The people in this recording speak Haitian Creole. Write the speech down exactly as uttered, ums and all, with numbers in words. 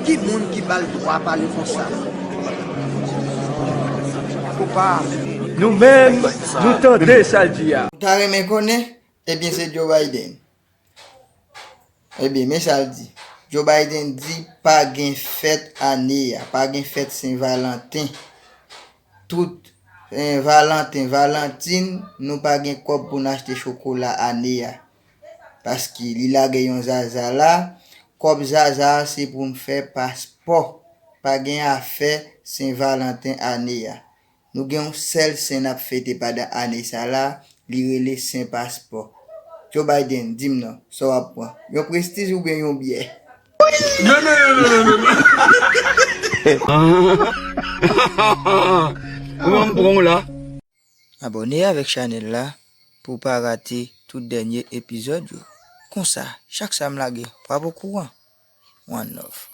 Ki moun ki ba l dwa pale konsa? Nou menm, nou tande sa l di a. Ou ta renmen konnen? Ebyen, se Joe Biden. Ebyen, men sa l di. Joe Biden di pa gen fèt ane a, pa gen fèt Sen Valanten. Tout, eh, Valanten, Valantin, nou pa gen kòb pou n achte chokola ane a. Paske li lage yon zaza la, kòb zaza a se pou n fè paspò. Pa gen afè Sen Valanten ane a. Nou gen yon sèl sen n ap fete pandan ane sa la, li rele Sen Paspò. Joe Biden, di m non, sa w ap pran? Yon Prestige oubyen yon byè? Non, non, non, non, non, non, non. Kouman m pran w la? Abòne avèk chanèl la pou w pa rate tout dènye epizòd yo. Konsa, chak sa m lage, w ap okouran. One love.